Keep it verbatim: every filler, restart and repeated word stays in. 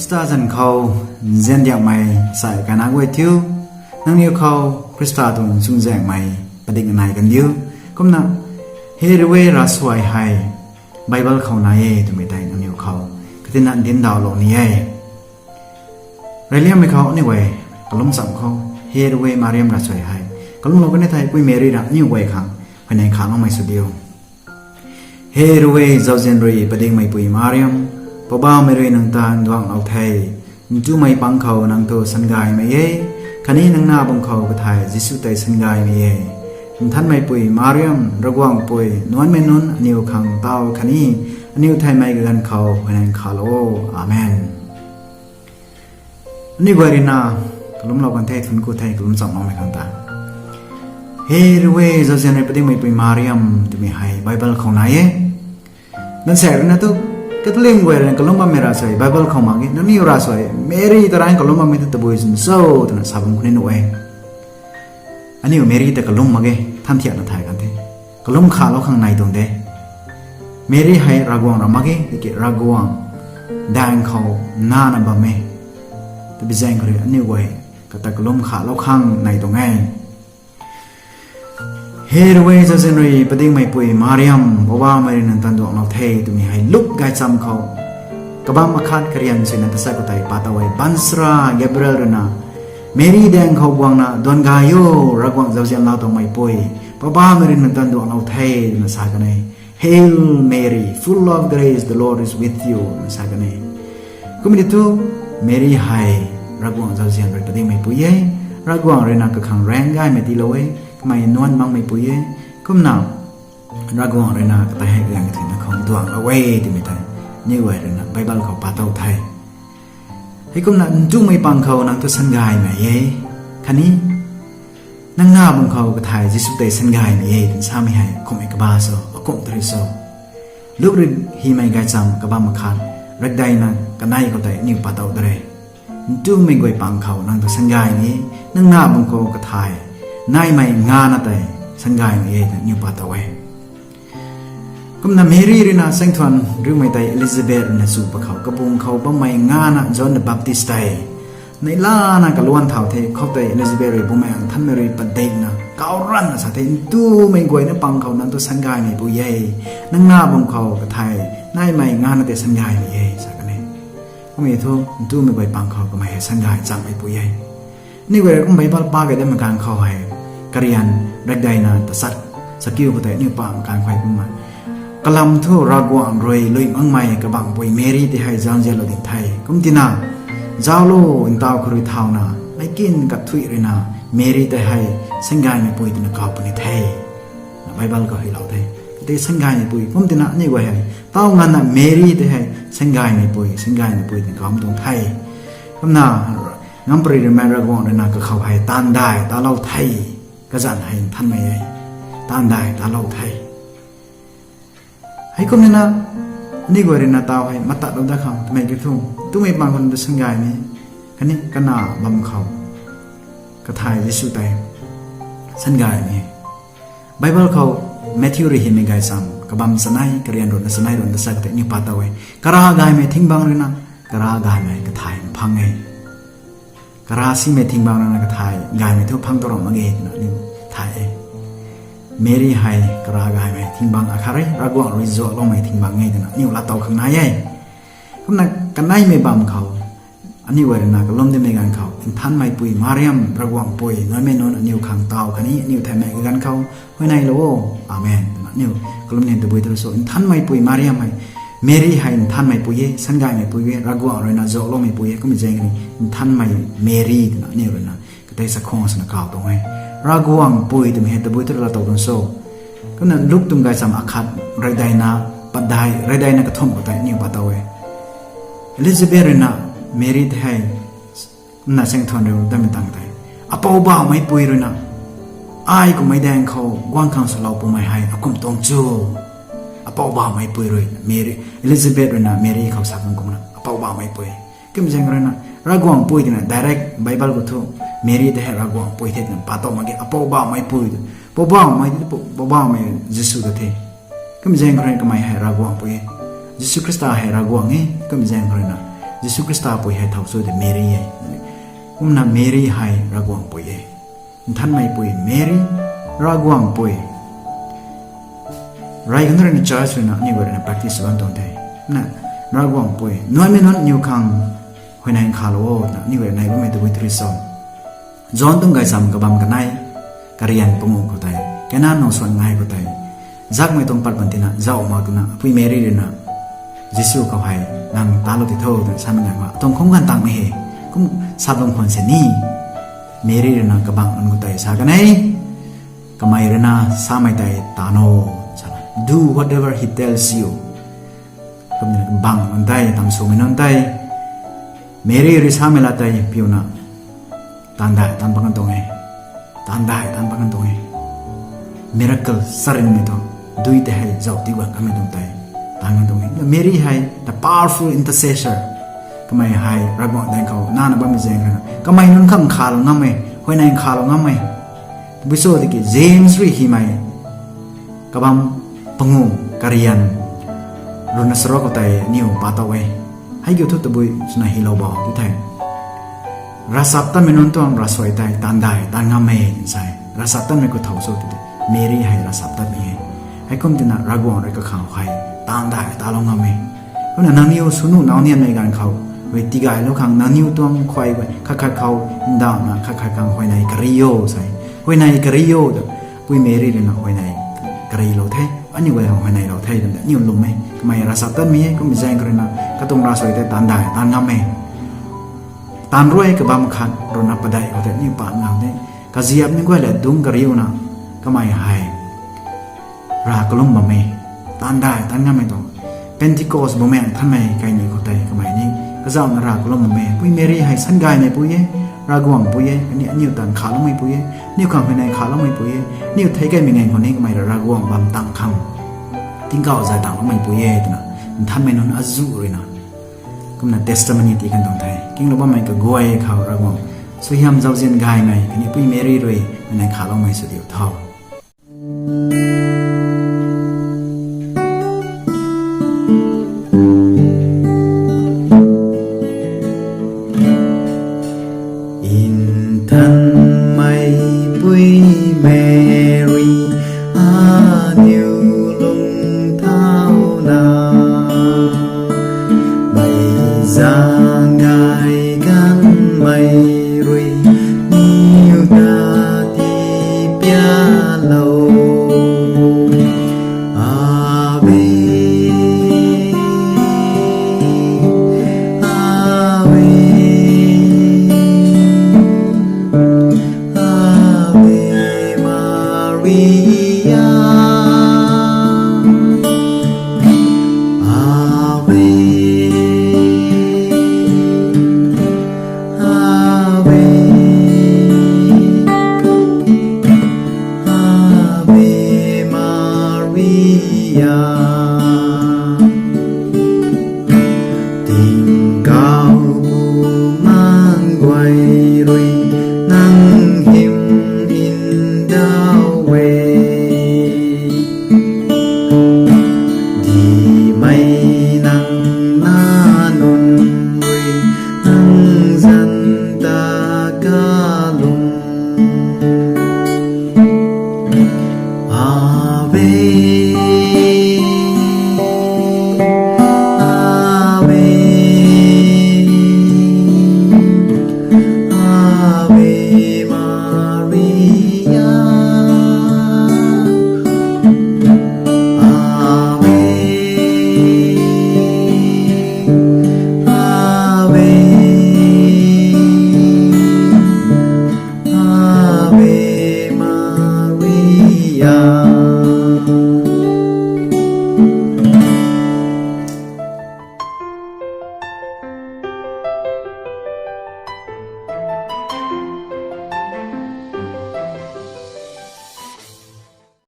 Khrista zanc khou nziandiakmei sai kaina guay thiu, nangniw khou Khrista tuang chuzaenghmei padik nai kandiu. Kumna, He Ruey Ravsuai hei Bible khou nai e twmei tei nangniw khou katina ndin ndauhlou ni e. Reyliangmei khou aniu guay kalum cham khou, He Ruey Mariam Ravsuai hei kalumlou kan e thei, Pui Meri rui aniu guay khang huayney khaloumei sw diu. He Ruey zauzian rui padikmeipui Mariam, Poubauhmei rui nang ta nduanghlou the. Ntumei pang khou nang tu sangaymei e, khatni nang na bam khou kathai Jisu tei sangaymei e. Nthanmeipui Mariam, Ravguangc pui, nuanmei nunc aniw khang taw khatni aniw theimei kaganv khou huayney khalou o. Amen. Aniu guay rui na kalumlou kan the, thun ku the, kalum chamloumei khang ta. He Ruey zauzian rui padikmeipui Mariam twmei hei Bible khou nai e. Ganvsaekc rui na tu, Catholic guay rui na kalum bammei ra sei Bible khou mak ge, nangniw ra sei Meri ta rui kalum bammei tu tabui zun cho twna sa bam khou ni nuh e. Aniu Meri ta kalum mak ge, than thiakna thay kan the. Kalum khalou khang nai tuang de. Meri hei Ravguangc ra mak ge, tiki Ravguangc daeng khou nana bam e. Tabui zaeng khou rui aniu guay kata kalum khalou khang nai tuang e. He Ruey zauzian rui padikmeipui Mariam, Poubauhmei rui nang ta nduanghlou the twmei hei Luk gaychamv khou kabamv akhat karian sina tachat khou tei pa tow e. Baanchara Gabriel rui na Meri daeng khou guangna, Duan gay o, Ravguangc zauzian laa tuangmeipui, Poubauhmei rui nang ta nduanghlou the, twna sa kan e. Hail Mary, full of grace, the Lord is with you, twna sa kan e. Kumna thu, Meri hei Ravguangc zauzian rui padikmeipui e, Ravguangc rui na kakhang raengc gaymei tiilou e, kamei nuan makmeipui e. Kumna Ravguangc rui na katei hei kaganv kathuicna khou nduanghlou e twmei tei aniu guay rui na Bible khou pa tow the. Heikumna ntumei pang khou nang tu sangaymei e, khatni nang na bam khou kathai Jisu tei sangaymei e twna samei hei kumhmei kaba cho, akumh tari cho. Luk rui hymei gaychamv kabamv akhat, rakdeina kanei khou tei aniu pa tow de re. Ntumei guay pang khou nang tu sangaymei e, nang na bam khou kathai naimei ngana tei sangaymei e twna aniu pa tow e. Kumna Meri rui na saengthuan riumei tei Elizabeth rui na chu pa khou, kabung khou bammei ngana John the Baptist tei neihlana kaluan thau the. Khoutei Elizabeth rui Bumaengh Nthanmei rui padikna kau ranvna sa the, ntumei guay na pang khou nang tu sangaymeipui e, nang na bam khou kathai naimei ngana tei sangaymei e sa kan e. Kummei thu ntumei guay pang khou kamei hei sangay changmeipui e. Aniu guay kum Bible pa key datmei ganv khou hei, karian rakdeina tachat chakiu khou tei aniu pamei ganv khou hei kumna, kalam thu Ravguangc rui lui makmei kabangpui Meri tei hei zauzianlou ding the. Kumtina, zauclo, ntaw khou rui thauna, meic kin kathuic rui na Meri tei hei sangaymeipui twna kaw puni the. Bible khou hylou the. Tei sangaymeipui. Kumtina aniu guay hei taw nganvna Meri tei hei sangaymeipui, sangaymeipui twna kaw tuang the. Kumna, ngampary rui mei Ravguangc rui na kakhou hei taanv dai talou the. Kazanc hei nthanmei e. Taanv dai talou the. Heikumna, aniu guay rui na taw hei matatlou dat khang twmei kiu thu, ntumei pang khou nang tu sangaymei, khatni kana bam khou kathai Jisu tei sangaymei. Bible khou Matthew rui hymei gaychamv kabamv chanei, karian ruhna chanei ruhna tachat khou tei aniu pa tow e. Kara gaymei thing bang rui na kara gaymei kathai phang e. Kara simei thing bang rui na kathai gaymei thu phang tu ram mak ge twna aniu thay e. Meri hei kara gaymei thing bang akhat e, Ravguangc rui zuakloumei thing bang e twna aniu laatow khang nai e. Kumna kaneimei bam khou, aniu guay rui na kalum dimei ganv khou, nthanmeipui Mariam, Ravguangc pui, naimei nunc aniu khang taw khatni aniu theimei kaganv khou huayneylou o. Amen twna aniu kalum ni tabui tw so, nthanmeipui Mariam hei, Meri hei nthanmeipui e, sangaymeipui e, Ravguangc rui na zuakloumeipui e, kummei zaeng rui nthanmei Meri twna aniu rui na katei chakhwang swna kaw tuang e. Ravguangc pui twmei hei tabui tw laatow tuang so. Kumna Luk tuang gaychamv akhat, rakdeina padeih, rakdeina kathumh khou tei aniu pa tow e. Elizabeth rui na Meri tei hei, kumna saengthuan riu datmei tang tei, Apoubauhmeipui rui na, ai kummei daeng khou guang khang swlou pumei hei akumh tuang cho? Apoubauhmeipui rui, Meri, Elizabeth rui na Meri khou sa kan kumna, Apoubauhmeipui. Kummei zaeng rui na, Ravguangc pui twna direct Bible khou thu, Meri tei hei Ravguangc pui the twna pa tow mak ge, Apoubauhmeipui tw. Poubauhmei tw, Poubauhmei Jisu ta the. Kummei zaeng khou rui na kamei hei Ravguangc pui e. Jisu Khrista hei Ravguangc e, kummei zaeng khou rui na Jisu Khrista pui hei thow sw de Meri e. Kumna Meri hei Ravguangc pui e. Nthanmeipui Meri, Ravguangc pui. Rey kanu rui na church rui na aniu guay rui na practice bam tuang the. Na, Ravguangc pui nuanmei nunc niw khang huayney nkhavlou o twna aniu guay nai bammei tabui turi so. John tuang gaychamv kabam kanei, karian panguh khou tei, Kanan nung suan ngai khou tei, zakmei tuang pat pan tina zauh mak twna pui Meri rui na Jisu khou hei, nang talou ti tho twna samei nang ma tuang khung ganv tangmei he. Kum sa bam khwan sini Meri rui na kabangc nunc khou tei sa kan e. Kamei rui na samei tei taanv o, sa, do whatever he tells you. Kumna kabangc nunc tei, tam swmei nunc tei, Meri rui samei lat tei piuna taanv dai taanv bam kan tuang e. Taanv dai taanv bam kan tuang e. Miracle sarinmei tuang, dui tei hei zauh ti guang kanmei tuang tei taanv kan tuang e. Meri hei the powerful intercessor. Kamei hei Ravguangc daeng khou nana bammei zaeng rui na kamei nunc khang nkhavlou ngam e, huayney nkhavlou ngam e. Tabui cho tiki James rui hymei kabam panguh karian runa charuk khou tei aniw pa tow e. Hei kiu thu tabui swna hylou bam ti the. Ravchaptatmei nunc tuang ravsuai tei taanv dai taanv ngam e, sa e. Ravchaptatmei khou thow sw ti the. Meri hei ravchaptatmei e. Heikum tina Ravguangc rui kakhang hei taanv dai talou ngam e. Kumna nangniw swnu nau nianmei ganv khou rui tigaylou khang nangniw tuang khuay khat khat khou ndauhna khat khat khang huayney kari o, sa e. Huayney kari o ta pui Meri rui na huayney karilou the. Aniu guay hang huayneylou the twna aniw lwm e. Kamei ravchaptatmei e, kummei zaeng khou rui na katuang ravsuai tei taanv dai taanv ngam e. Taanv rui kabam khat rui na padeih khou tei aniw pat ngam de. Kaziapmei guay le dungc kariuna kamei hei rav kalum bam e, taanv dai taanv ngam e tuang. Pentecost Bumaengh Nthanmei kei ni khou tei kamei ni kazauhna rav kalum bam e. Pui Meri hei sangaymei pui e, Ravguangc pui e, kaniw aniw taanv nkhavloumei pui e, aniw khang huayney nkhavloumei pui e, aniw thei kaimei nganv khou ni kamei rui Ravguangc bam tang khang tingkauh zay tangloumei pui e twna nthanmei nunc azuh rui na kumna testimony tii kan tuang the. Kinglou bammei kaguay khou Ravguangc suaihiam zauzian gaymei kaniw pui Meri rui huayney nkhavloumei sw diu tho. Nthanmeipui Meri, aniw lung thauna, mei zaeng gay kanmei